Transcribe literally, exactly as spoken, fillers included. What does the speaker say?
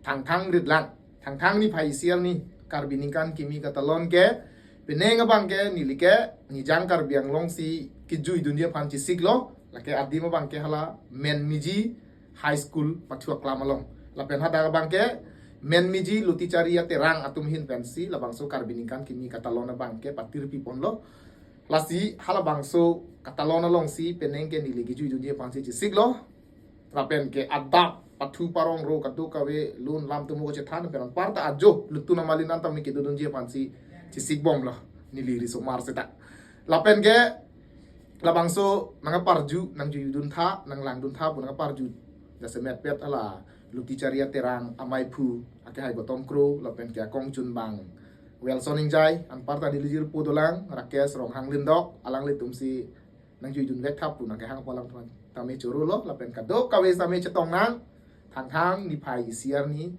Thangthang rit lang. Thangthang niphai isi arni Karbi Ningkan Kimi Katalon ke penang abang ke neli ke Nijang Karbi Anglong si kejuidunji aphan chesiklo. Lake adim abang ke hala Menmiji High School pathu aklam along. Lapen hadak abang ke Menmiji Lotichari Aterang atum ahin pensi labangso Karbi Ningkan Kimi Katalon abang ke patirpi ponlo. Lasi halabangso katalon alongsi penang ke neli kejuidunji aphansi chesiklo. Lapen ke adap pathu parong ro kadokave lun lam tumo kachethan pen anparta ajo lutun amalin anta mi kedodunji aphansi chesikbomlo neli risomar seta. Lapen ke labangso nangparju, nangjuidun tha, nanglangdun tha pu nangparju jasemet pet hala Lotichari Aterang amaiphu akehai Gautam Kro lapen ke akongchunbang Wilson Ingjai, anparta neli jirpo dolang Rakesh Ronghang Lindok, alanglitumsi nangjuidun vek tha pu nangkehang apo alang tame chorolo lapen kadokave same chetong nang. Thangthang niphai isi arni